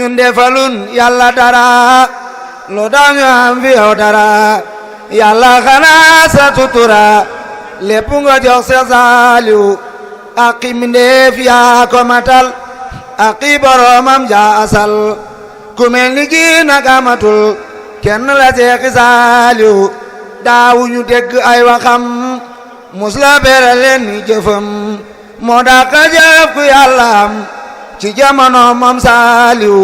ñun defalun yàlla dara lu tax ñu am fi yow dara yàlla xanaa sa sutura lépp nga jox Seex Saaliw aqi mindeef yaa ko matal aqi boromam jaa asal ku mel ni kii nag amatul kenn la Seex Saaliw daawuñu dégg ay waxam mus la bere leen ni jëfam moo dàqa jëf ku yàlla am ci jamono moom Saaliw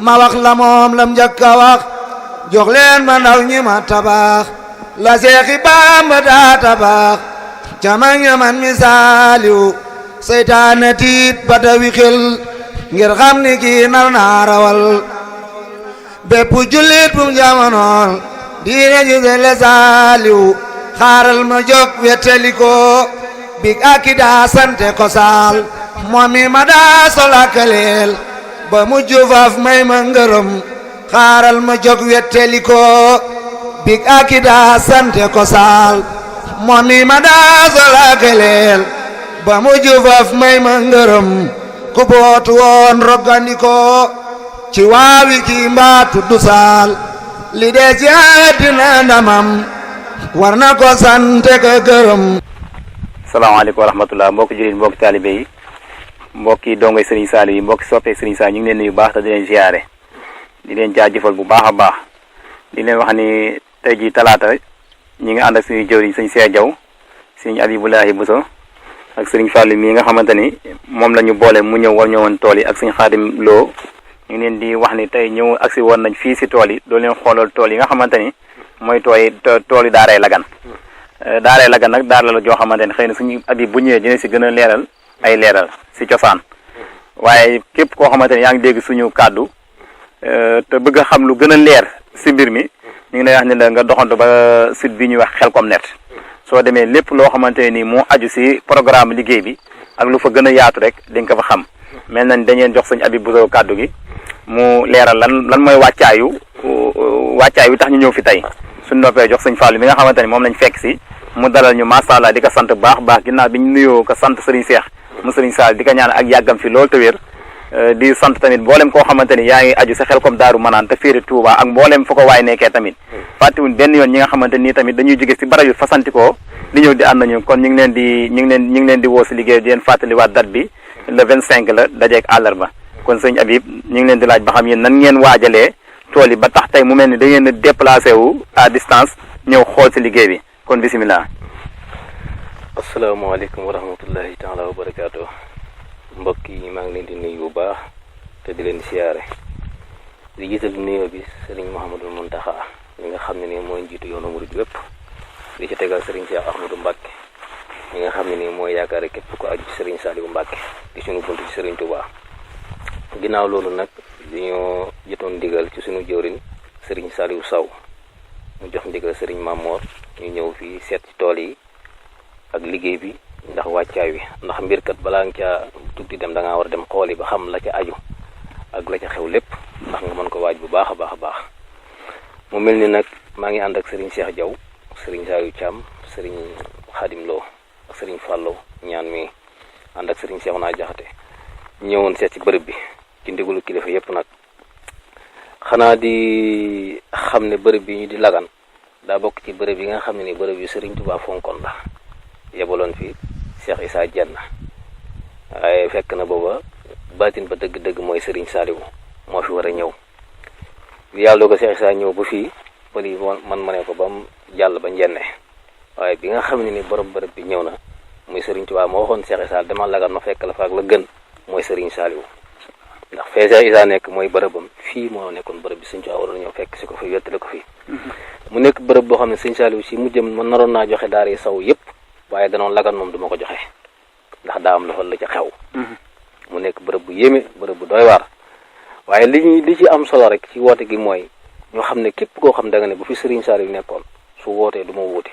ma wax la moom lam njëkk a wax jox leen ma ndaw ñi ma tabax la Seexi Bamba daa tabax jama ñaman mi Saaliw seytaane tiit ba dawi xel ngir xam ni kii nar naa rawal bépp jullit bu jamonoon diine ji le Saaliw xaaral ma jóg wettali ko big aki daa sante ko saal moom mi ma daa solakaleel ba mujj faaf may ma ngërëm xaaral ma jóg wettali ko big aki daa sante ko saal moom mi ma daa solakaleel ba mujj faaf may ma ngërëm ku bootu woon roggandi ko ci waawi kii mbaa tuddu saal li dee ci àddina ndamam war na ko sante ko gërëm. salaamaaleykum wa rahmatullah mbokki jullit mbokki taalibe yi mbokki dongoy Serigne Saliou yi mbokki soppee Serigne Saliou ñu ngi leen nuyu baax te di leen ziare di leen jaajëfal bu baax a baax di leen wax ni tey jii talaata ñi ngi ànd ak suñuy jëwriñ sëñ Cheikh Diaw sëñ Abibulahi Bousso ak Serigne Fallou mii nga xamante ni moom la ñu boole mu ñëw war ñëwoon tool yi ak sëñ Xaadim Lo ñu ngi leen di wax ni tey ñëw agsi woon nañ fii si tool yi doo leen xoolal tool yi nga xamante ni mooy tool yi daaray Lagan daaray Lagan nag daara la joo xamante ni xëy na suñu Abib bu ñëwee dina si gën a leeral ay leeral si cosaan waaye képp koo xamante ni yaa ngi dégg suñu kàddu te bëgg a xam lu gën a leer si mbir mi ñu ngi lay wax ne la nga doxantu ba site bi ñuy wax Xelcom Net soo demee lépp loo xamante ni moo aju si programme liggéey bi ak lu fa gën a yaatu rek di nga ko fa xam mel nañ dañeen jox sëñ Abib bu kàddu gi mu leeral lan mooy wàccaay wi tax ñu ñëw fi tey suñ noppee jox sëñ Fallou mi nga xamante ni moom lañ fekk si mu dalal ñu macha allah di ko sant baax baax ginnaaw bi ñu nuyoo ko sant Serigne Cheikh mu Serigne Sall di ko ñaan ak yàggam fi loolu te wér di sant tamit mboolem koo xamante ni yaa ngi aju sa Xelcom Daaru Manaan te féeri Touba ak mboolem fa ko waay nekkee tamit fàttewuñ benn yoon ñi nga xamante nii tamit dañuy jóge si barab yu fasantikoo di ñëw di ànd nañu kon ñu ngi leen di woo si liggéey di leen fàttaliwaat date bi le 25 la dajeeg àllarba kon sëñ Abib ñu ngi leen di laaj ba xam yéen nan ngeen waajalee tool yi ba tax tey mu mel ni da ngeen a déplacé wu à distance ñëw xool si liggéey bi kon bisimilah. asalaamaaleykum wa rahmatullahi taala wa barakaatu mbokk yi maa ngi leen di nuyu bu baax te di leen di siyaare di jiital nuyoo bi sëriñ Mouhamadul Muntaxa mi nga xam ne nii mooy njiitu yoonu murid wépp di ci tegal sëriñ Cheikh Ahmadou Mbacke mi nga xam ne nii mooy yaakaar képp ko aju ci sëriñ Saliou Mbacke di suñu buntu ci sëriñ Touba. ginnaaw loolu nag dañoo jotoon ndigal ci suñu jëwriñ sëriñ Saliou Sow mu jox ndigal sëriñ Mamor ñu ñëw fii seet ci tool yi ak liggéey bi ndax wàccaay wi ndax mbirkat balaa nga caa tukki dem da ngaa war a dem xool yi ba xam la ca aju ak la ca xew lépp ndax nga mën ko waaj bu baax a baax a baax mu mel ni nag maa ngi ànd ak sëriñ Cheikh Diaw sëriñ Saliou Thiam sëriñ Khadim Lo ak sëriñ Fallou ñaan mi ànd ak sëriñ Cheikh naa Jaxate ñëwoon seet ci bërëb bi ci ndigalu kilifa yépp nag xanaa di xam ne bërëb bi ñu di Lagan daa bokk ci bërëb yi nga xam ne ni bërëb yu Serigne Touba fonkoon la yebaloon fi Cheikh Issa Diène waaye fekk na booba baatin ba dëgg-dëgg mooy Serigne Saliou moo fi war a ñëw bi yàlla ko Cheikh Issa ñëw ba fii ba lii man ma ne ko ba mu jàll ba njenne waaye bi nga xam ne ni borom bërëb bi ñëw na muy Serigne Touba moo waxoon Cheikh Issa demal Lagan ma fekk la fa ak la gën mooy Serigne Saliou ndax fee Cheikh Issa nekk mooy bërëbam fii moo nekkoon bërëb bi Serigne Touba waroon ñëw fekk si ko fi wettale ko fii mu nekk bërëb boo xam ne Serigne Saliou si mujjëm man naroon naa joxe daara yi saw yëpp waaye danoon Lagan moom duma ko joxe ndax daa am loxo la ca xew mu nekk bërëb bu yéeme bërëb bu doy waar waaye li ci am solo rek ci woote gi mooy ñoo xam ne képp koo xam da nga ne bu fi Serigne Saliou nekkoon su wootee du ma wuute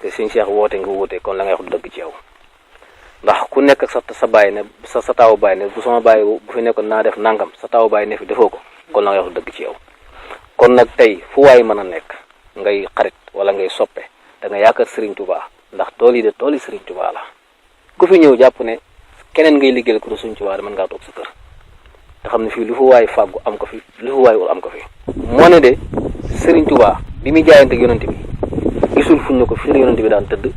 que Serigne Cheikh woote nga wuute kon la ngay wax du dëgg ci yow ndax ku nekk ak sa bàyyi ne sa taawu bàyyi ne bu sama bàyyi bu fi nekkoon naa def nangam sa taawu bàyyi ne fi defoo ko kon la ngay wax du dëgg ci yow kon nag tey fu waay mën a nekk ngay xarit wala ngay soppe da nga yaakaar Serigne Touba ndax tool yi de tool yi Serigne Touba la ku fi ñëw jàpp ne keneen ngay liggéeyal ko du Serigne Touba mën ngaa toog sa kër te xam ne fii lu fa waay fàggu am ko fi lu fa waay am ko fi. moo ne de Serigne Touba bi muy jaayante ak yonent bi gisul fuñ ne ko fi la yonent bi daan tëdd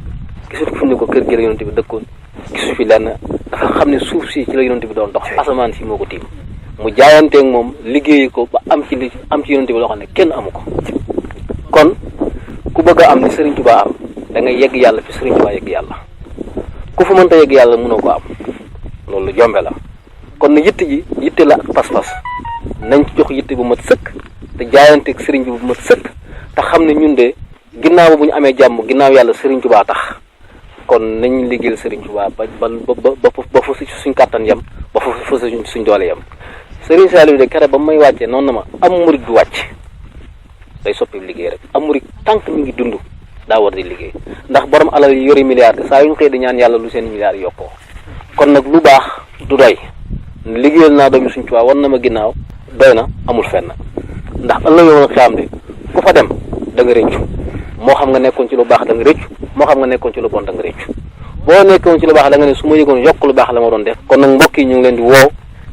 gisul fuñ ne ko kër gi la yonent bi dëkkoon gisul fi lenn dafa xam ne suuf si ci la yonent bi doon dox asamaan si moo ko tiim mu jaayanteeg moom liggéeyi ko ba am ci yonent bi loo xam ne kenn amu ko. kon ku bëgg a am ni Serigne Touba am da ngay yegg yàlla fi Serigne Touba yegg yàlla ku fa mënta yegg yàlla mënoo ko am loolu jombe la. kon na yitte la ak pas-pas nañ ci jox yitte bu mat sëkk te jaayanteeg Serigne bi bu mat sëkk te xam ne ñun de ginnaaw bu ñu amee jàmm ginnaaw yàlla Serigne Touba tax kon nañ liggéeyal Serigne Touba ba fa suñ kàttan yem ba fa suñ doole yem. Serigne Saliou de kere ba may wàccee noonu na ma am murid du wàcc day soppi liggéey rek am murid tànk mi ngi dund daa war di liggéey ndax borom alal yi yori milliards saa yu ñu xëy di ñaan yàlla lu seen milliards yokkoo kon nag lu baax du doy liggéeyal naa doomi suñ Tuubaa war na ma ginnaaw doy na amul fenn ndax ëllëg yow xiyaam de ku fa dem da nga rëccu moo xam nga nekkoon ci lu baax da nga rëccu moo xam nga nekkoon ci lu bon da nga rëccu boo nekkoon ci lu baax da nga ne su ma yëgoon yokk lu baax la ma doon def. kon nag mbokk yi ñu ngi leen di woo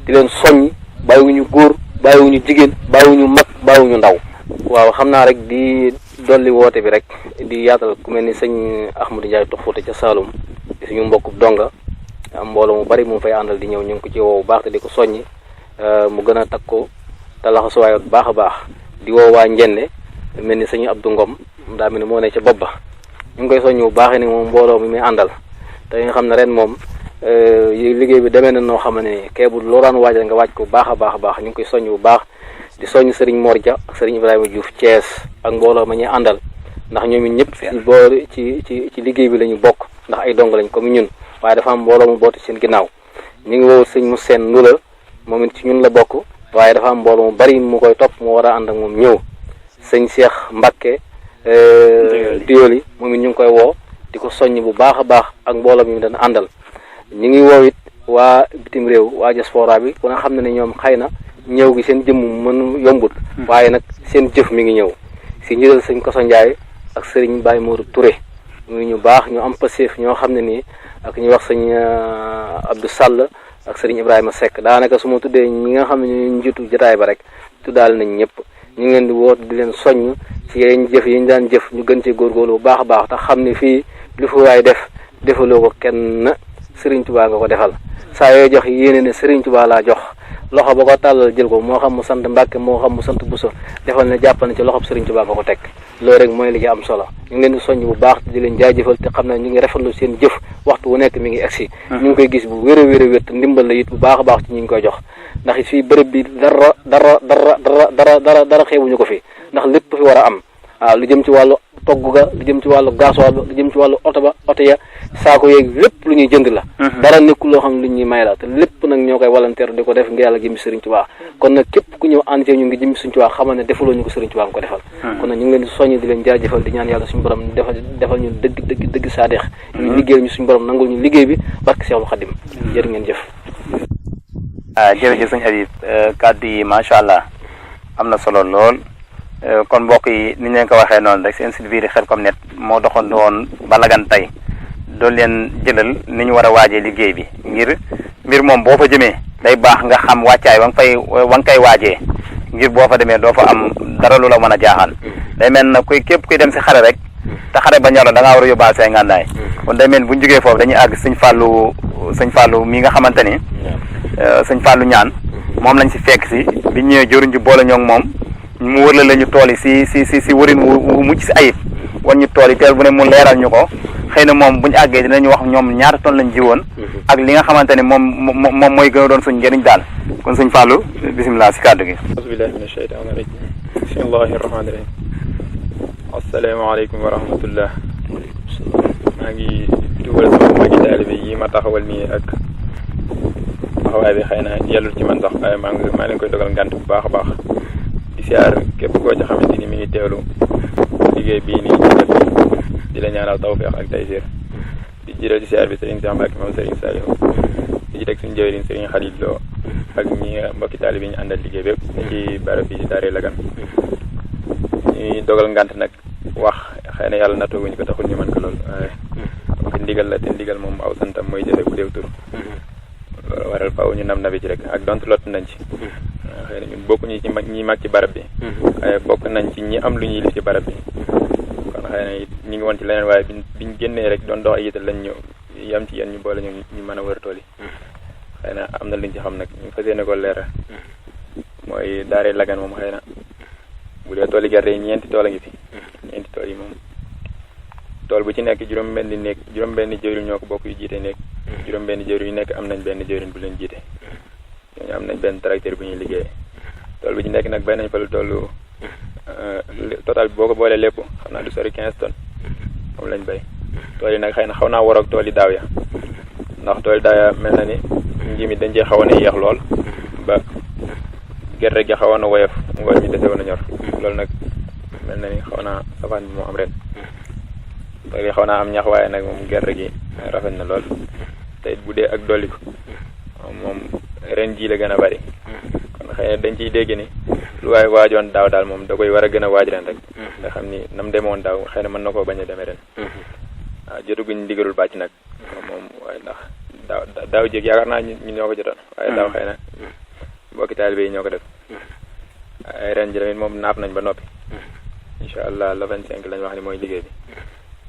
di leen soññ bàyyiwuñu góor bàyyiwuñu jigéen bàyyiwuñu mag bàyyiwuñu ndaw. waaw xam naa rek di dolli woote bi rek di yaatal ku mel ni sëñ Ahmadou Ndiaye tox Fuuta ca Saloum di suñu mbokku donga am mbooloo mu bari mu fay àndal di ñëw ñu ngi ko ci woo bu baax te di ko soññi mu gën a takku te laxasuwaay bu baax a baax di woo waa Njenne mel ni sëñ Abdou Ngom daa mel ni moo ne ca bopp ba ñu ngi koy soññ bu baax ni moom mbooloo mi muy àndal te nga xam ne ren moom liggéey bi demee na noo xam ne kee bu loo daan waajal nga waaj ko bu baax a baax ñu ngi koy soññ bu baax di soññ Serigne Mor Dia ak Serigne Ibrahima Diouf Thiès ak mbooloo ma ñuy àndal ndax ñoom it ñëpp ci liggéey bi la ñu bokk ndax ay dong lañ comme ñun waaye dafa am mbooloo mu boote seen ginnaaw ñu ngi woo sëñ mu seen Ndula moom it ci ñun la bokk waaye dafa am mbooloo mu bari mu koy topp mu war a ànd ak moom ñëw sëñ Cheikh Mbacké Dioli moom it ñu ngi koy woo di ko soññ bu baax a baax ak mbooloo mi dana àndal ñu ngi woo it waa bitim réew waa diaspora bi ku nga xam ne ñoom xëy na ñëw gi seen jëmm mënu yombut waaye nag seen jëf mi ngi ñëw si njiital sëñ Koso Ndiaye ak sëriñ Baye Mourou Touré muy ñu baax ñu am passif ñoo xam ne nii ak ñu wax sëñ Abdou Sall ak sëriñ Ibrahima Seck daanaka su ma tuddee ñi nga xam ne ñu njiitu jotaay ba rek tuddaal nañ ñëpp ñu ngi leen di woot di leen soññ ci yenn jëf yi ñu daan jëf ñu gën cee góorgóorlu bu baax a baax te xam ne fii lu fi waay def defaloo ko kenn Serigne Touba nga ko defal saa yoo jox yéene ne Serigne Touba laa jox loxo ba ko tàllal jël ko moo xam mu sant Mbàkke moo xam mu sant Buso defal ne jàpp na ci loxob Serigne Touba nga ko teg loolu rek mooy li ci am solo ñu ngi leen di soññ bu baax di leen jaajëfal te xam ne ñu ngi rafetlu seen jëf waxtu wu nekk mi ngi egsi ñu ngi koy gis bu wér a wér te ndimbal la it bu baax a baax ci ñu ngi koy jox ndax fii bërëb bi dara xeebuñu ko fi ndax lépp fi war a am waaw lu jëm ci wàllu togg ga lu jëm ci wàllu gasoil ba lu jëm ci wàllu oto ya saako yeeg lépp lu ñuy jënd la dara nekkul loo xam ne lu ñuy may la te lépp nag ñoo koy volontaire di ko def ngir yàlla jëmmi Serigne Touba kon nag képp ku ñëw ànd ñu ngi jëmmi Serigne Touba xamal ne defaloo ñu ko Serigne Touba nga ko defal kon nag ñu ngi leen di soññ di leen jaajëfal di ñaan yàlla suñu borom defal ñu dëgg saadeex ñu liggéey ñu suñu borom nangul ñu liggéey bi barke Seexul Xadim jërë ngeen jëf jërëjëf sëñ Habib kàddu yi macha allah am na solo lool kon mbokk yi ni ñu leen ko waxee noonu rek seen site bii di Xelcom Net moo doxoon woon ba Lagane tey doon leen jëlal ni ñu war a waajee liggéey bi ngir mbir moom boo fa jëmee day baax nga xam wàccaay wa nga koy waajee ngir boo fa demee doo fa am dara lu la mën a jaaxal day mel na képp kuy dem si xare rek te xare ba ñor la da ngaa war a yóbbaale say ngànnaay kon day mel bu ñu jógee foofu dañuy àgg sëñ Fallou mi nga xamante ni sëñ Fallou ñaan moom lañ si fekk si bi ñëwee jëruñ ji boole ñoo moom mu wër la ñu tool yi si wërin wu mucc si ayib wan ñu tool yi teel bu ne mu leeral ñu ko xëy na moom bu ñu àggee dinañu wax ñoom ñaata ton lañ jiwoon ak li nga xamante ne moom mooy gën a doon suñ njëriñ daal kon sëñ Fallou bisimilah si kàddu gi. bismillahi mina shaytaani rajim bismillahi rahmaani rahim asalaamaaleykum wa rahmatullah maa ngi dugal sama magi taalibe yi ma taxawal nii ak taxawaay bi xëy na yellul ci man sax waaye maa leen koy dogal ngant bu baax a baax di siyaar képp koo ci xamante ni mi ngi teewlu liggéey bii nii ci def di la ñaanal tawfeex ak taysir di jiital ci siyaar bi Serigne Cheikh Mbacke moom Serigne Saliou di ci teg suñu jëwriñ Serigne Khalil Lo ak ñi mbokki taalibe yi ñu àndal liggéey bépp ci barab bi ci Daaray Lagane ñuy dogal ngant nag wax xëy na yàlla natooguñu ko taxul ñu mën ko lool waaye wax ndigal la te ndigal moom aw santam mooy jëfe bu déew tur loolu waral faaw ñu nabi ci rek ak donte lott nañ ci xëy na ñun bokkuñu ci ñi mag ci barab bi waaye bokk nañ ci ñi am lu ñuy lif ci barab bi kon xëy na it ñu ngi woon ci leneen waaye biñ génnee rek doon dox ay yital lañ ñëw yam ci yéen ñu boole ñu mën a wër tool yi xëy na am na luñ ci xam nag ñu fas yéene ko leeral mooy daaree Lagan moom xëy na bu dee tool yi gerte yi ñeenti tool a ngi fi ñeenti tool yi moom tool bu ci nekk juróom-benni jëwriñ ñoo ko bokk yu jiite nekk juróom-benni jëwriñ yu nekk am nañ benn jëwriñ bu leen jiite ñooñu am nañ benn tracteur bu ñuy liggéey tool bu ci nekk nag bay nañ fa lu tollu total bi boo ko boolee lépp xam naa du sori 15 tonnes moom lañ bay tool yi nag xëy na xaw naa waroog tool yi daaw ya ndax tool yi daaw ya mel na ni nji mi dañ cee xawoon a yéex lool ba gerte gi xawoon a woyof ngooñ mi dese woon a ñor loolu nag mel na ni xaw naa safaan bi moo am ren tool yi xaw naa am ñax waaye nag moom gerte gi rafet na lool te it bu dee ak dolliku moom ren ji la gën a bari kon xëy na dañ ciy dégg ni lu waaye waajoon daaw daal moom da koy war a gën a waaj ren rek nga xam ni nam demoon daaw xëy na mën na koo bañ a demee ren waaw jotaguñ ndigalul bàcc nag moom waaye ndax daaw jéeg yaakaar naa ñu ñoo ko jotoon waaye daaw xëy na mbokki taalibe yi ñoo ko def waaye ren ji tamit moom naaf nañ ba noppi incha allah le 25 lañ wax ni mooy liggéey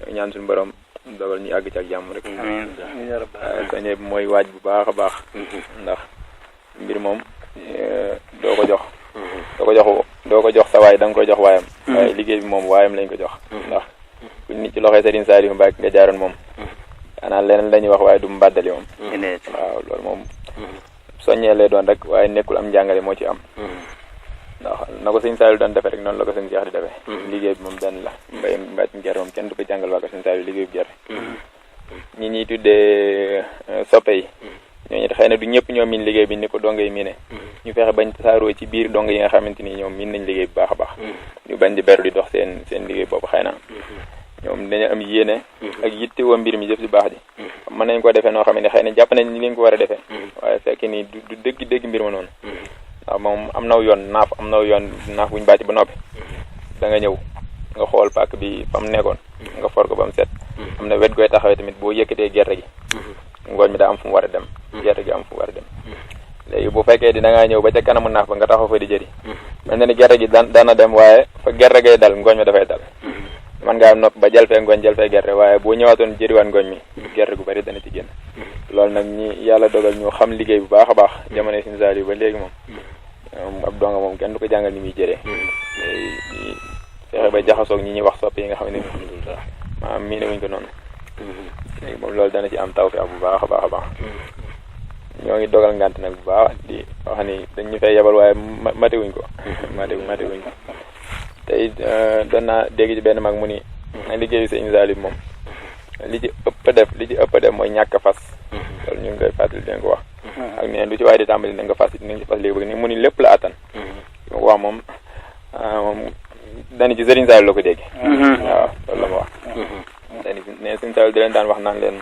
bi ñaan suñu borom dogal ñu àgg ci ak jàmm rek waaye soñe bi mooy waaj bu baax a baax ndax mbir moom doo ko jox sa waay da nga koy jox waayam waaye liggéey bi moom waayam lañ ko jox ndax buñ nit ci loxoy Serigne Saliou Mbacké nga jaaroon moom xanaa leneen la ñuy wax waaye du mbàddali moom waaw loolu moom soññee lay doon rek waaye nekkul am njàngale moo ci am ndax na ko Serigne Saliou doon defee rek noonu la ko Serigne Cheikh di defee liggéey bi moom benn la mbàccum gerte moom kenn du ko jàngal waa ko Serigne Saliou liggéey bu gerte ñi ñuy tuddee soppe yi ñooñu xëy na du ñëpp ñoom miin liggéey bi ni ko donga yi miine ñu fexe bañ tasaaroo ci biir donga yi nga xamante ni ñoom miin nañ liggéey bu baax a baax ñu bañ di beru di dox seen liggéey boobu xëy na ñoom dañu am yéene ak yitte woo mbir mi jëf si baax ji mën nañ ko defee noo xam ne xëy na jàpp nañ ni ngeen ko war a defee waaye fekk ni du dégg mbir ma noonu ndax moom am naw yoon naaf buñu bàcc ba noppi da nga ñëw nga xool pàkk bi fa mu nekkoon nga for ko ba mu set am na wet gooy taxawee tamit boo yëkkatee gerte gi ngooñ mi daa am fu mu war a dem gerte gi am fu mu war a dem léegi bu fekkee di da ngaa ñëw ba ca kanamu naaf ba nga taxaw fa di jëri mel na ni gerte gi dana dem waaye fa gerte gay dal ngooñ mi dafay dal man ngaa nopp ba jël fee ngooñ jël fee gerte waaye boo ñëwaatoon jëriwaat ngooñ mi gerte gu bari dana ci génn loolu nag ñi yàlla dogal ñu xam liggéey bu baax a baax jamono Serigne Saliou ba léegi moom ab donga moom kenn du ko jàngal ni muy jëree fexe ba jaxasoog ñi ñuy wax sopp yi nga xam ne maanaam mii ne wuñ ko noonu léegi moom loolu dana ci am tawfeex bu baax a baax a baax ñoo ngi dogal ngant nag bu baax di wax ni dañ ñu fay yebal waaye matewuñ ko matewuñ ko te it doon naa dégg ci benn mag mu ni liggéeyu Serigne Saliou moom li ci ëpp a def mooy ñàkk a fas loolu ñu ngi koy fàttali dinañ ko wax ak neen lu ci waaye di tàmbali na nga fas dinañ ci fas léegi bëgg ni mu ni lépp la attan ma ko wax moom dani ci Serigne Saliou la ko dégg waaw loolu la ma wax dani ne Serigne Saliou di leen daan wax naan leen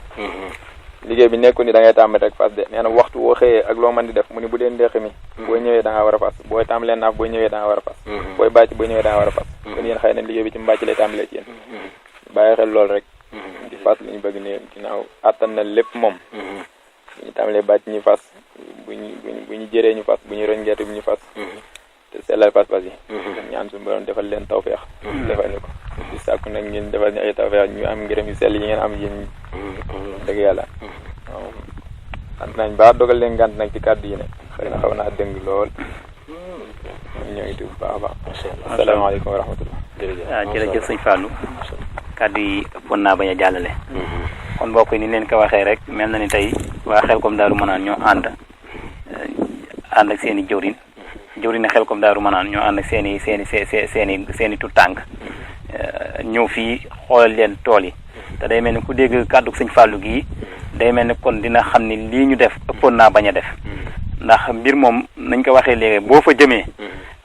liggéey bi nekkul ni da ngay tàmbali rek fas de nee na waxtu woo xëyee ak loo mën di def mu ni bu dee ndeq mi boo ñëwee da ngaa war a fas booy tàmbalee naaf boo ñëwee da nga war a fas booy bàcc boo ñëwee da nga war a fas kon yéen xëy na liggéey bi ci mbàcc lay tàmbalee ci yéen bàyyi xel loolu rek di fas li ñu bëgg ni ginnaaw attan na lépp moom bu ñu tàmbalee bàcc ñu fas bu ñu jëree ñu fas bu ñu roñ gerte bu ñu fas te sellal pas-pas yi ñaan suñu borom defal leen tawfeex defal ñu ko di sàkku nag ngeen defal ñu ay tawfeex ñu am ngërëm yu sell yi ngeen am yéen dëgg yàlla waaw sant nañ baax dogal leen ngant nag ci kàddu yi ne xëy na xaw naa dëng lool ñoo ngi tudd baax a baax asalaamaaleykum wa rahmatullah jërëjëf sëñ Fallou kàddu yi ëppoon naa bañ a jàllale kon mbokk yi ni leen ko waxee rek mel na ni tey waa Xelcom Daaru Manaan ñoo ànd ak seen i jëwriñ ne Xelcom Daaru Manaan ñoo ànd ak seen i tout tànk ñëw fii xoolal leen tool yi te day mel ni ku dégg kàddu sëñ Fallou gii day mel ni kon dina xam ni lii ñu def ëppoon naa bañ a def ndax mbir moom nañ ko waxee léegi boo fa jëmee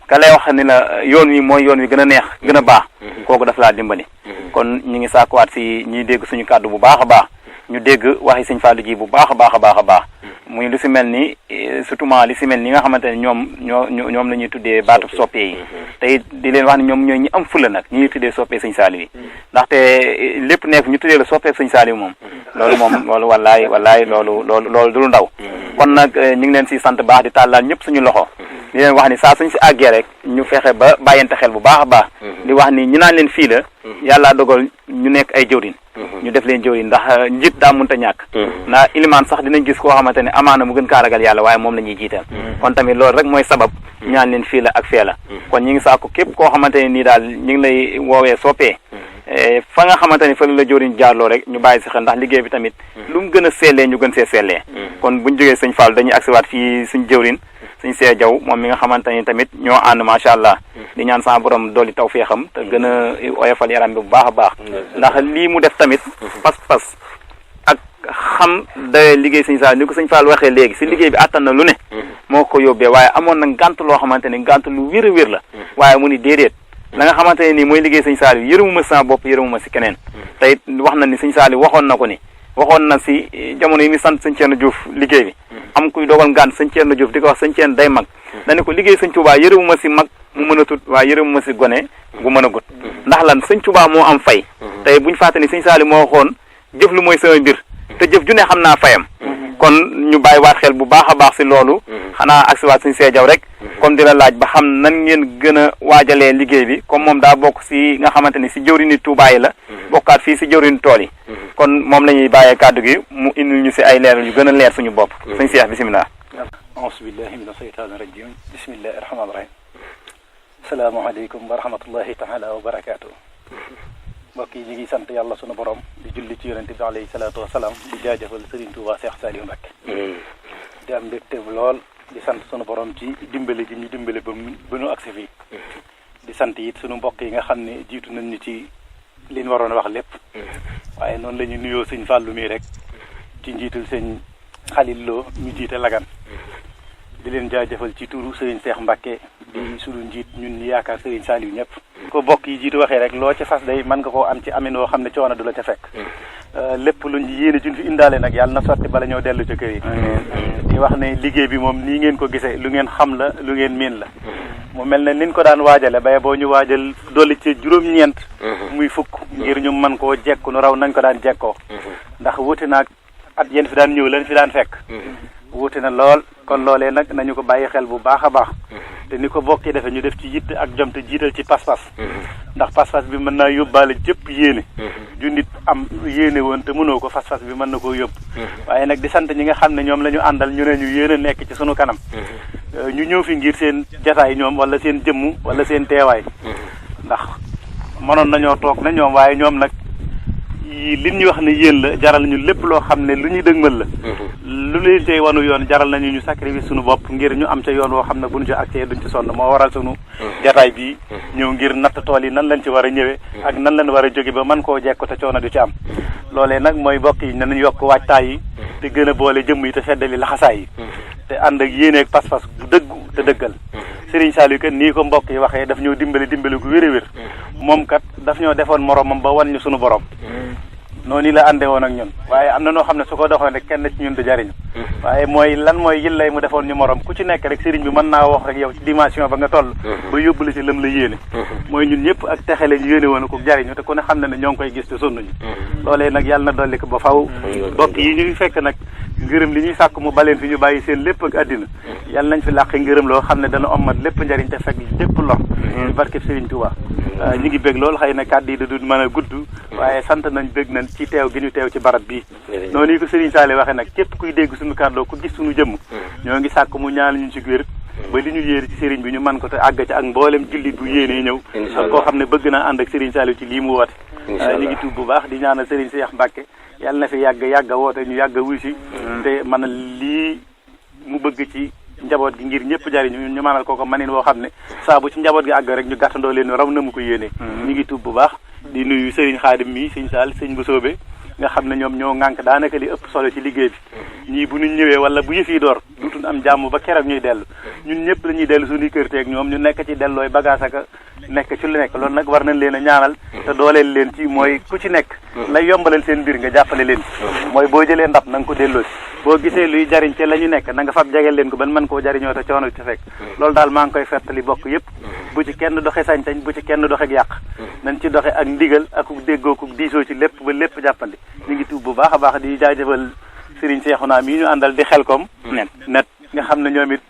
ka lay wax ni la yoon wi mooy yoon wi gën a neex gën a baax kooku daf laa dimbali kon ñu ngi saakuwaat si ñiy dégg suñu kàddu bu baax a baax ñu dégg waxi sëñ Fallou ji bu baax a baax a baax a baax muy lu si mel ni surtout li si mel ni nga xamante ne ñoom la ñuy tuddee baatub soppe yi te di leen wax ne ñoom ñooy ñi am fula nag ñi ñuy tuddee soppee sëñ Saliou yi ndaxte lépp nekk ñu tuddee la soppee sëñ Saliou moom loolu wallaay loolu du lu ndaw kon nag ñu ngi leen si sant baax di tàllal ñëpp suñu loxo di leen wax ni saa suñ si àggee rek ñu fexe ba bàyyante xel bu baax a baax di wax ni ñu naan leen fii la yàlla dogal ñu nekk ay jëwriñ ñu def leen jëwriñ ndax njiit daa mënta ñàkk ndax ilimaan sax dinañ gis koo xamante ne amaana mu gën kaa ragal yàlla waaye moom la ñuy jiital kon tamit loolu rek mooy sabab ñaan leen fii la ak fee la kon ñi ngi saako képp koo xamante ne nii daal ñu ngi lay woowee soppee fa nga xamante ni fa la jëwriñ jaarloo rek ñu bàyyi si xel ndax liggéey bi tamit lu mu gën a sellee ñu gën see sellee kon buñ jógee sëñ Fall dañuy agsiwaat fii suñ jëwriñ suñ see jaw moom mi nga xamante ni tamit ñoo ànd macha allah di ñaan sama borom dooli taw feexam te gën a oyofal yaram bi bu baax a baax ndax lii mu def tamit pas-pas ak xam da liggéey sëñ Fall ni ko sëñ Fall waxee léegi si liggéey bi attan na lu ne moo ko yóbbee waaye amoon na ngànt loo xamante ni ngànt lu wér a wér la waaye mu ni déedéet la nga xamante ne nii mooy liggéey sëñ Saliou yërëmuma sama bopp yërëmuma si keneen te it wax na ni sëñ Saliou waxoon na ko ni waxoon na si jamono yi mi sant sëñ Thierno Diouf liggéey bi am kuy dogal ngànt sëñ Thierno Diouf di ko wax sëñ Thierno day mag dane ko liggéey sëñ Touba yërëmuma si mag mu mën a tut waaye yërëmuma si gone gu mën a gut ndax lan sëñ Touba moo am fay tey buñ fàtte ni sëñ Saliou moo waxoon jëf lu mooy sama mbir te jëf ju ne xam naa fayam kon ñu bàyyi waat xel bu baax a baax si loolu xanaa agsiwaat suñ seejaw rek comme di la laaj ba xam nan ngeen gën a waajalee liggéey bi comme moom daa bokk si nga xamante ni si jëwriñu Touba yi la bokkaat fii si jëwriñu tool yi kon moom la ñuy bàyyee kàddu gi mu indil ñu si ay leeral yu gën a leer suñu bopp suñ seex bisimilah auzu billahi mina shaytaani rajim bismillahi rahmaani rahim asalaamaaleykum wa rahmatullahi taala wa barakaatu mbokk yi ñu ngi sant yàlla sunu borom di julli ci yonente bi alayhi salaatu wasalaam di jaajëfal Serigne Touba Cheikh Saliou Mbacké di am mbégte lool di sant sunu borom ci dimbale gi ñu dimbale ba ñu agsi fii di sant it sunu mbokk yi nga xam ne jiitu nañ ñu ci li ñu waroon a wax lépp waaye noonu la ñu nuyoo sëñ Fallou mii rek ci njiitul sëñ Khalil Lo ñu jiite Lagan di leen jaajëfal ci turu Serigne Cheikh Mbacké di sunu njiit ñun ñi yaakaar Serigne Saliou ñëpp ko bokk yi jiitu waxee rek loo ca fas day mën nga koo am ci amin woo xam ne coono du la ca fekk lépp luñ yéene juñ fi indaale nag yàlla na sotti bala ñoo dellu ca kër yi di wax ne liggéey bi moom nii ngeen ko gisee lu ngeen xam la lu ngeen miin la mu mel ne niñ ko daan waajale baye boo ñu waajal dolli ci juróom-ñeent muy fukk ngir ñu mën koo jekku nu raw nañ ko daan jekkoo ndax wuti naag at yéen fi daan ñëw leen fi daan fekk wuti na lool kon loolee nag nañu ko bàyyi xel bu baax a baax te ni ko bokki defe ñu def ci yitt ak jom te jiital ci pas-pas ndax pas-pas bi mën naa yóbbaale jëpp yéene ju nit am yéene woon te mënoo ko pas-pas bi mën na koo yóbbu waaye nag di sant ñi nga xam ne ñoom la ñu àndal ñu ne ñu yéene nekk ci sunu kanam ñu ñëw fi ngir seen jataay ñoom wala seen jëmm wala seen teewaay ndax mënoon nañoo toog na ñoom waaye ñoom nag li ñu wax ne yéen la jaral ñu lépp loo xam ne lu ñuy dëgmal la lu leen tey wanu yoon jaral nañu ñu sacrifice suñu bopp ngir ñu am ca yoon woo xam ne bu ñu ci accès duñ ci sonn moo waral sunu jataay bi ñëw ngir natt tool yi nan lañ ci war a ñëwee ak nan lañ war a jóge ba mën koo jekko te coono du ci am loolee nag mooy bokk yi nañu yokk waajtaay yi te gën a boole jëmm yi te feddali laxasaay yi te ànd ak yéene ak pas-pas bu dëggu te dëggal Serigne Saliou kat nii ko mbokk yi waxee daf ñoo dimbali gu wér a wér moom kat daf ñoo defoon moromam ba wan ñu sunu borom noonu la àndee woon ak ñun waaye am na noo xam ne su ko doxoon rek kenn ci ñun du jariñu waaye mooy lan mooy yillay mu defoon ñu morom ku ci nekk rek sëriñ bi mën naa wax rek yow ci dimension ba nga toll ba yóbbu la ci lëm la yéene mooy ñun ñëpp ak texe lañ yéene woon ko jariñu te ku ne xam ne ne ñoo ngi koy gis te sonnuñu loolee nag yàlla na dolli ko ba faw bokk yi ñuy fekk nag ngërëm li ñuy sàkk mu baleen fi ñu bàyyi seen lépp ak àddina yàlla nañ fi làqi ngërëm loo xam ne dana ommat lépp njariñ te fekk lépp lor ci barkeb Sëriñ Tuubaa ñu ngi bég lool xëy na kàddu yi da du mën a gudd waaye sant nañ bég nañ ci teew gi ñu teew ci barab bii noonu yi ko Serigne Saliou waxee nag képp kuy dégg suñu kàddoo ku gis suñu jëmm ñoo ngi sàkk mu ñaan ñu ci wér ba li ñu yéene ci Serigne bi ñu mën ko te àgg ci ak mboolem jullit bu yéenee ñëw ak koo xam ne bëgg naa ànd ak Serigne Saliou ci lii mu woote ñu ngi tuub bu baax di ñaanal Serigne Cheikh Mbacké yàlla na fi yàgg woote ñu yàgg wuy si te man lii mu bëgg ci njaboot gi ngir ñëpp jariñu ñu mënal ko manin woo xam ne saa bu ci njaboot gi àgg rek ñu gàttandoo leen raw na mu ko yéenee ñu ngi tuub bu baax di nuyu Serigne Khadim mi Serigne Sall Serigne bu soobee nga xam ne ñoom ñoo ŋànk daanaka li ëpp solo ci liggéey bi ñii bu ñu ñëwee wala bu yëf yi door dutuñ am jàmm ba keroog ñuy dellu ñun ñëpp la ñuy dellu suñuy kër teeg ñoom ñu nekk ci dellooy bagage ak nekk ci lu nekk loolu nag war nañ leen a ñaanal te dooleel leen ci mooy ku ci nekk lay yombalal seen mbir nga jàppale leen mooy boo jëlee ndab na nga ko delloo si boo gisee luy jariñ ci la ñu nekk na nga fab jegeel leen ko ban mën koo jariñoo te coono ci fekk loolu daal maa ngi koy fettali bokk yëpp bu ci kenn doxe sañ-sañ bu ci kenn doxe ak yàq nañ ci doxe ak ndigal ak déggoo ku diisoo ci lépp ba lépp jàppandi ñu ngi tuub bu baax a baax di jaajëfal Serigne Cheikhouna mi ñu àndal di Xelkom net nga xam ne ñoom it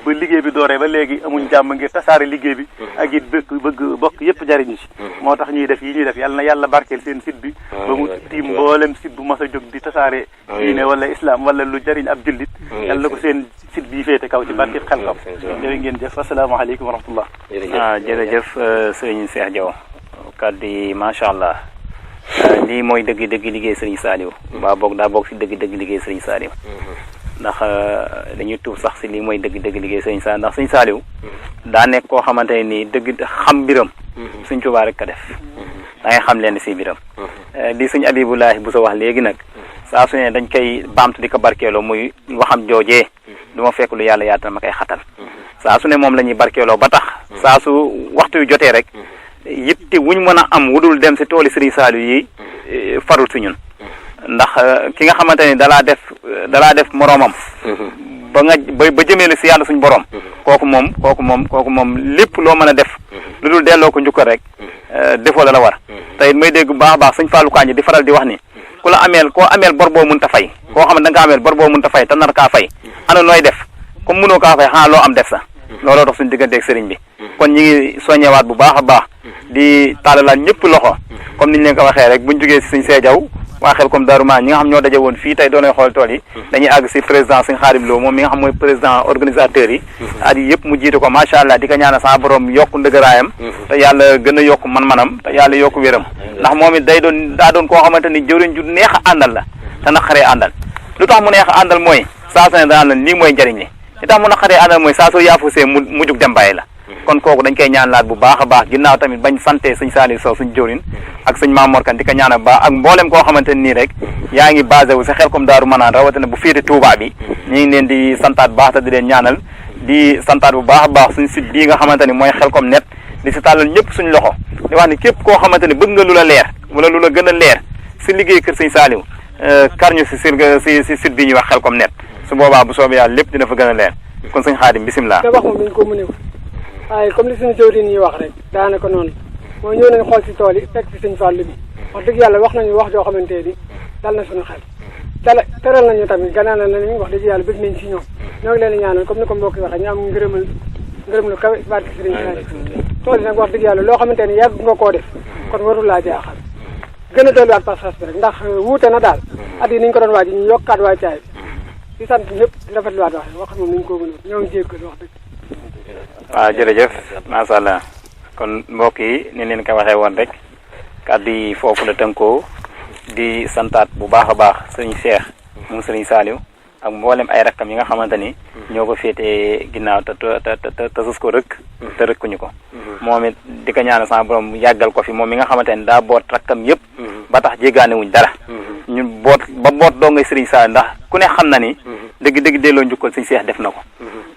ba liggéey bi dooree ba léegi amuñ jàmm ngir tasaare liggéey bi ak it bëgg bokk yëpp jariñu ci moo tax ñuy def yi ñuy def yàlla na yàlla barkeel seen site bi ba mu tiim mboolem site bu mas a jóg di tasaare diine wala islam wala lu jariñ ab jullit yàlla na ko seen site bi féete kaw ci barkeb Xelkom jërë ngeen jëf asalaamaaleykum wa rahmatullah jërëjëf sëriñ Cheikh Diaw kàddu yi macha allah lii mooy dëgg liggéey sëriñ Saliou waa boog daa bokk si dëgg liggéey sëriñ Saliou ndax dañuy tuub sax si lii mooy dëgg liggéey sëriñ Saliou ndax sëriñ Saliou daa nekk koo xamante ne nii dëgg xam biram suñ Tuubaa rek ka def da ngay xam leen si biram di suñ Abibulahi bu sa wax léegi nag saa su ne dañ koy baamtu di ko barkeeloo muy waxam joojee du ma fekk lu yàlla yaatal ma koy xatal saa su ne moom la ñuy barkeeloo ba tax saa su waxtu yu jotee rek yitte wuñ mën a am wudul dem si tooli sëriñ Saliou yi farul si ñun ndax ki nga xamante ni dalaa def moroomam ba jëmee la si yàlla suñ borom kooku moom lépp loo mën a def lu dul delloo ko njukkal rek defoo la war te it may dégg bu baax a baax suñ Fallou Kandji di faral di wax ni koo ameel bor boo mënta fay koo xam ne da nga ameel bor boo mënta fay te nar kaa fay ana nooy def comme mënoo kaa fay xanaa loo am def sa looloo tax suñ digganteeg sëriñ bi kon ñi ngi soññewaat bu baax a baax di tàllalaat ñëpp loxo comme niñ leen ko waxee rek buñ jógee si suñ Seejaw waa Xelkom Darou Manane ñi nga xam ñoo daje woon fii tey doonay xool tool yi dañuy àgg si président suñ Xaadim Lo moom mi nga xam mooy président organisateur yi at yi yëpp mu jiite ko macha allah di ko ñaanal sa borom yokk ndëgëraayam te yàlla gën a yokk man-manam te yàlla yokk wéram ndax moom it daa doon koo xamante ni jëwriñ ju neex a àndal la te naqaree àndal lu tax mu neex a àndal mooy saa su ne daan la lii mooy njëriñ li tax mu naqaree àndal mooy saa soo yaafusee mu jug dem bàyyi la kon kooku dañ koy ñaanalaat bu baax a baax ginnaaw tamit bañ sante sëñ Saliou Sow suñ jëwriñ ak sëñ Mamor Kane di ko ñaanal baax ak mboolem koo xamante nii rek yaa ngi basé wu sa Xelkom Darou Manane rawatina bu féete Touba bi ñu ngi leen di santaat baax te di leen ñaanal di santaat bu baax a baax suñ site bii nga xamante ni mooy Xelkom net di si tàllal ñëpp suñ loxo di wax ni képp koo xamante ni bëgg nga lu la leer wala lu la gën a leer si liggéey kër sëñ Saliou kar ñu si site bii ñuy wax Xelkom net su boobaa bu soobee yàlla lépp dina fa gën a leer kon sëñ Xaadim bisimilah. waaye comme li suñu jëwriñ yi wax rek daanaka noonu mooy ñëw nañ xool si tool yi fekk si sëñ Fallou bi wax dëgg yàlla wax nañu wax joo xamante ni dal na suñu xel teral nañu tamit ganaan nañu wax dëgg yàlla bëgg nañ si ñoom ñoo ngi leen di ñaanal comme ni ko mbokk yi waxee ñu am ngërëm lu kawe barke sëriñ tool yi nag wax dëgg yàlla loo xamante ni yàgg nga koo def kon warul laa jaaxal gën a dolliwaat pas-pas bi rek ndax wuute na daal at yi ni ñu ko doon waaj ñu yokkaat waay caay di sant ñëpp di rafetluwaat wax moom nañu ko mën ñoo ngi jéggal wax dëgg waaw jërëjëf macha allah kon mbokk yi ni leen ko waxee woon rek kàddu yi foofu la tënkoo di santaat bu baax a baax sëriñ Cheikh moom sëriñ Saliou ak mboolem ay rakkam yi nga xamante ni ñoo ko féetee ginnaaw te sus ko rëkk te rëkkuñu ko moom it di ko ñaanal sama borom yàggal ko fi moom mi nga xamante ni daa boot rakkam yëpp ba tax jéggaane wuñ dara ñun boot doo ngay sëriñ Saliou ndax ku ne xam na ni dëgg delloo njukkal sëriñ Cheikh def na ko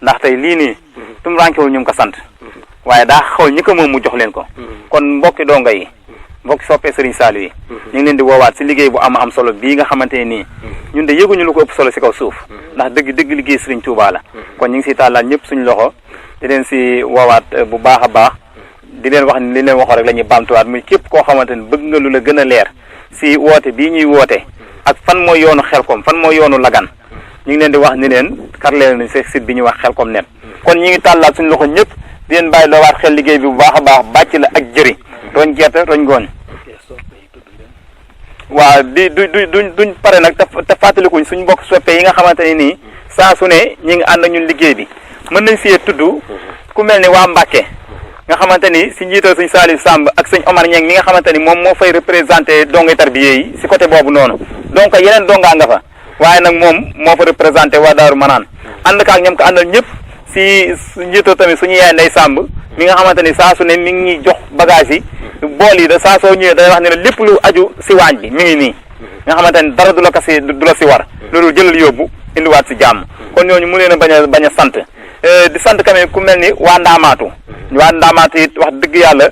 ndax tey lii nii tum rànkewul ñu ngi ko sant waaye daa xaw ñi ko moom mu jox leen ko kon mbokki donga yi mbokki soppee sëriñ Saliou yi ñu ngi leen di woowaat si liggéey bu am solo bii nga xamante ne nii ñun de yëguñu lu ko ëpp solo si kaw suuf ndax dëgg liggéey sëriñ Touba la kon ñu ngi siy tàllaal ñëpp suñu loxo di leen si woowaat bu baax a baax di leen wax ni li leen waxoo rek la ñuy baamtuwaat muy képp koo xamante ni bëgg nga lu la gën a leer si woote bii ñuy woote ak fan mooy yoonu Xelkom fan mooy yoonu Lagan ñu ngi leen di wax ni leen karleen ni site bi ñuy wax Xelkom net kon ñu ngi tàllaat suñu loxo ñëpp di leen bàyyi loowaat xel liggéey bi bu baax a baax bàcc la ak jëri tooñ gerte tooñ gooñ waaw duñ pare nag te fàttalikuñ suñ mbokk soppe yi nga xamante ni nii saa su ne ñi ngi ànd ak ñun liggéey bi mën nañ si tudd ku mel ni waa Mbàkke nga xamante ni si njiital sëñ Saliou Samb ak sëñ Omar Ñeng mi nga xamante ni moom moo fay représenté dongay tarbiye yi si côté boobu noonu donc yeneen dongaa nga fa waaye nag moom moo fa représenté waa Daaru Manaan ànd kaak ñoom ko àndal ñëpp si njiital tamit suñu yaay Ndey Samb mi nga xamante ni saa su ne mi ngi ñuy jox bagage yi bool yi da saa soo ñëwee day wax ne la lépp lu aju si waañ bi mi ngi nii nga xamante ni dara du la si war loolu jëlal yóbbu indiwaat si jàmm kon ñooñu mu leen a bañ a sant di sant quand même ku mel ni waa Ndaamaatu waa Ndaamaatu it wax dëgg yàlla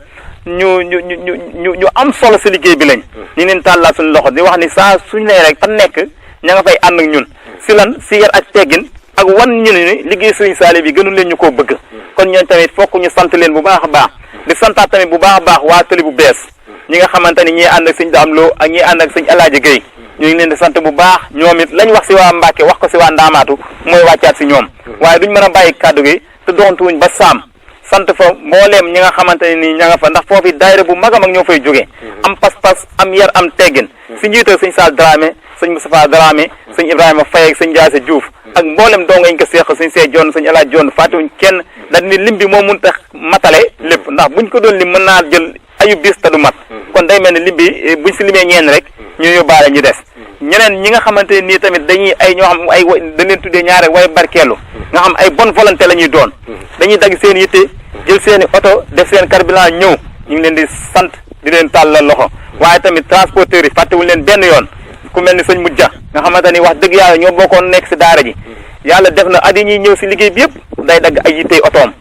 ñu am solo si liggéey bi lañ ñu leen tàllal suñu loxo di wax ni saa suñ nee rek fa nekk ña nga fay ànd ak ñun si lan si yar ak teggin ak wan ñu ni liggéey Serigne Saliou bi gënul leen ñu koo bëgg kon ñooñ tamit fokk ñu sant leen bu baax a baax di santaat tamit bu baax a baax waa Tëli bu bees ñi nga xamante ni ñii ànd ak sëñ Daam Lo ak ñii ànd ak sëñ Alaaji Gueye ñu ngi leen di sant bu baax ñoom it lañ wax si waa Mbàkke wax ko si waa Ndaamaatu mooy wàccaat si ñoom waaye duñ mën a bàyyi kàddu gi te doxantuwuñ ba saam sant fa mbooleem ñi nga xamante ne nii ña nga fa ndax foofu daayira bu mag a mag ñoo fay jógee am pas-pas am yar am teggin si njiital sëñ Sall Dramé sëñ Moustapha Dramé sëñ Ibrahima Faye ak sëñ Jaase Diouf ak mboolem doo ngañ ko seeq sëñ See Joon sëñ Alaaj Joon fàttewuñ kenn daal ni lim bi moo mun tax matale lépp ndax buñ ko doon lim mën naa jël ayu bis te du mat kon day mel ni lim bi buñ si limee ñeen rek ñu yóbbaale ñu des ñeneen ñi nga xamante ne nii tamit dañuy ay ñoo xam ay dañ leen tuddee ñaare way barkeelu nga xam ay bonne volonté la ñuy doon dañuy dagg seen yitte jël seen i oto def seen carburant ñëw ñu ngi leen di sant di leen tàllal loxo waaye tamit transporteurs yi fàttewuñ leen benn yoon ku mel ni sëñ Mujja nga xamante ni wax dëgg yàlla ñoo bokkoon nekk si daara ji yàlla def na at yi ñuy ñëw si liggéey bi yëpp day dagg ay yittey otoom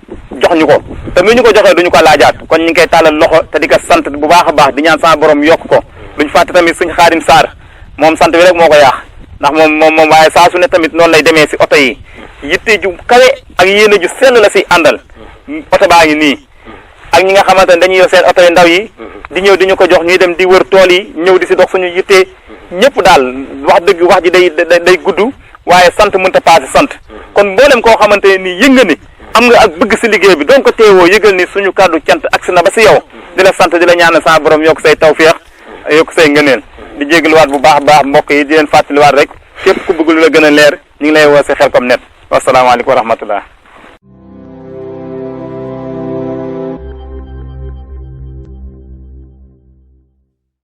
jox ñu ko te mu ñu ko joxee duñu ko laajaat kon ñu ngi koy tàllal loxo te di ko sant bu baax a baax di ñaan sama borom yokk ko duñ fàtte tamit sëñ Xaadim Sarr moom sant bi rek moo ko yaax ndax moom waaye saa su ne tamit noonu lay demee si oto yi yitte ju kawe ak yéene ju sell la si àndal oto baa ngi nii ak ñi nga xamante ne dañuy yor seen oto yu ndaw yi di ñëw di ñu ko jox ñuy dem di wër tool yi ñëw di si dox suñu yitte ñëpp daal wax dëgg wax ji day gudd waaye sant mënta paase sant kon mboolem koo xamante ne nii yëg nga ni am nga ak bëgg si liggéey bi donc teewoo yëgal ni suñu kàddu cant agsi na ba si yow di la sant di la ñaanal sa borom yokk say tawféex yokk say ngëneel di jégaluwaat bu baax a baax mbokk yi di leen fàttaliwaat rek képp ku bëgg lu la gën a leer ñu ngi lay woo si Xelcom net wasalaamaaleykum wa rahmatullah